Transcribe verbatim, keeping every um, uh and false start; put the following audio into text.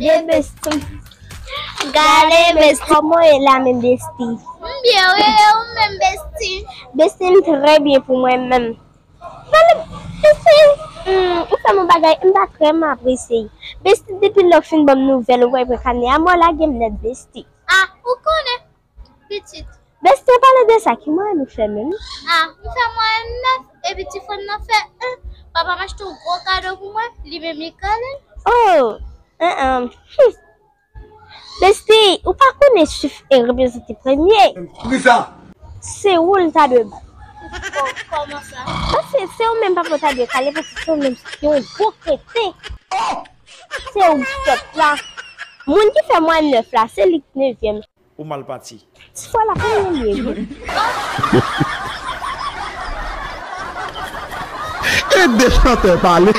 Ye besti. Gade besti. Kòman w ye la menm besti? M byen, wi, e ou menm besti? Besti, m trè byen pou mwen menm. Pale, besti, hmm, ou fè m yon bagay, m ta trè m apresye. Besti, depi lè w fin ban m nouvèl, ou wè pran kanè a, mò lage m nèt, besti. Ah, ou konnen. Pitit. Besti, an palan de sa, ki mwayèn ou fè menm? Ah, m fè mwayèn nèf, epi ti frè m nan fè en. Papa m achte yon gwo kado pou mwen, li menm li kale. Oh, en, en. Hmm. Besti, ou pa konnen chif e reprezante premye? Poukisa? Se ou l ta dwe bat. Oh, kòman sa? Paske se ou menm papa w ta dwe kale, paske se ou menm ki yon gwo kreten. Se ou k fèt la. Moun ki fè mwayèn nèf la, se li k nevyèm. Ou mal pati. Ti fwa la pa yon lye, wi. Ede chantè pale.